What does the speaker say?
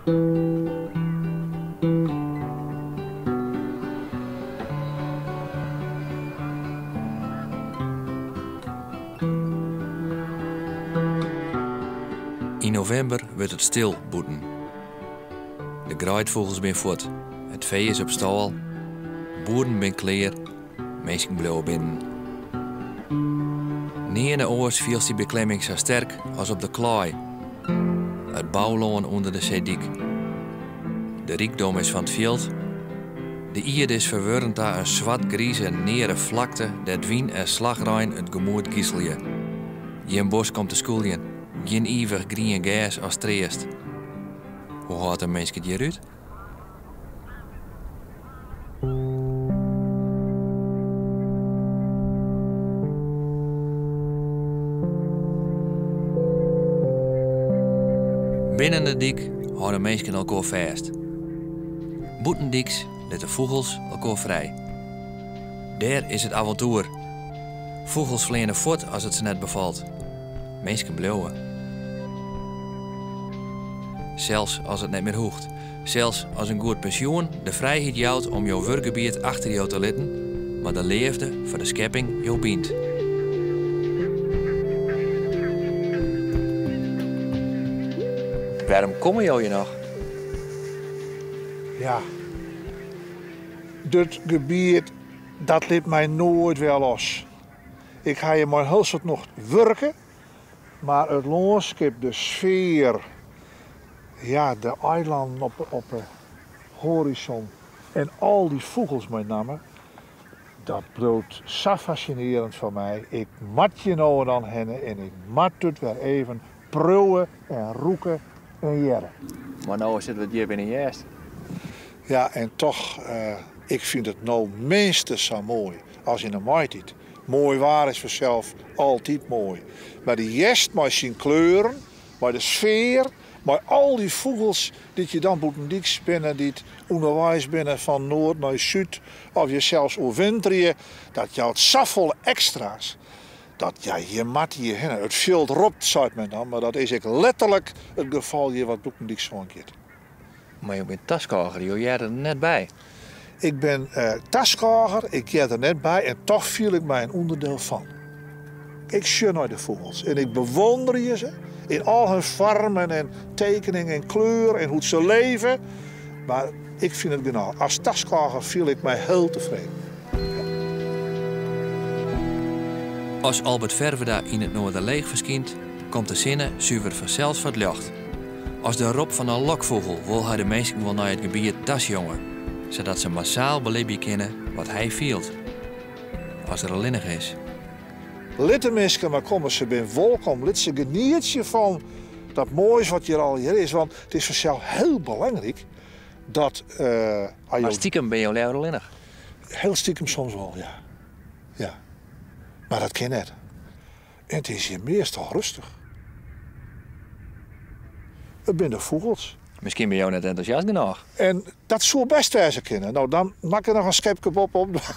Yn novimber wurdt it stil bûten. De greidfûgels binne fuort, it fee is op stâl, boeren binne klear, minsken bliuwe binnen. Nearne oars fielst dy beklimming sa sterk as op de klaai, it boulân ûnder de seedyk. De rykdom is fan it fjild. De ierde is ferwurden ta in swart-grize, neare flakte dêr't wyn en slachrein it gemoed giselje. Gjin bosk om te skûljen, gjin ivich grien gers as treast. Hoe hâldt in minsk it hjir út? Binnen de dyk hâlde minsken elkoar fêst. Bûtendyks litte fûgels elkoar frij. Dêr is it avontoer. Fûgels fleane fuort as it se net befalt. Minsken bliuwe. Sels as it net mear hoecht. Sels as in goed pensjoen de frijheid jout om jo wurkgebiet achter jo te litten, mar de leafde foar de skepping jo bynt. Wêrom komme jo hjir noch? Ja, dit gebiet dat lit my noait wer los. Ik ha hjir mei in hiel soad nocht wurke, mar it lânskip, de sfear, ja, de eilannen op de hoarizon en al dy fûgels mei namme, dat bliuwt sa fascinearend foar my. Ik moat hjir no en dan hinne en ik moat it wer even priuwe en rûke en hearre. Mar no sitte we djip yn 'e hjerst. Ja, en toch, ik fyn it no minstens sa moai as yn 'e maitiid. Moai waar is fansels altyd moai, mar de hjerst mei syn kleuren, mei de sfear, mei al dy fûgels dy't je dan bûtendyks binne, dy't ûnderweis binne fan noard nei súd of je sels oerwinterje, dat jout safolle ekstra's. Dat, ja, je moatte hjir hinne. It fjild ropt, seit men dan, mar dat is ek letterlik it gefal hjir wat bûtendyks oangiet. Mar jo binne taskôger, jo hearre der net by. Ik bin taskôger, ik hear der net by en toch fiel ik my in ûnderdiel fan. Ik sjoch nei de fûgels en ik bewûnderje se yn al hun foarmen en tekeningen en kleur en hoe't se leve. Mar ik fyn it genôch. As taskôger fiel ik my hiel tefreden. As Albert Ferwerda yn it Noarderleech ferskynt, komt de sinne suver fansels foar 't ljocht. As de rop fan in lokfûgel wol hy de minsken wol nei it gebiet tasjonge, sadat se massaal belibje kinne wat hy fielt as er allinnich is. Lit de minsken mar komme, se binne wolkom. Lit se genietsje fan dat moais wat hjir allegear is, want it is fansels hiel belangryk dat. Mar stikem binne jo leaver allinnich? Hiel stikem soms wol, ja. Ja. Mar dat kin net. En it is hjir meastal rêstich. It binne de fûgels. Miskien binne jo net entûsjast genôch. En dat soe bêst wêze kinne. No, dan moat ik der noch in skepke boppe-op dwaan.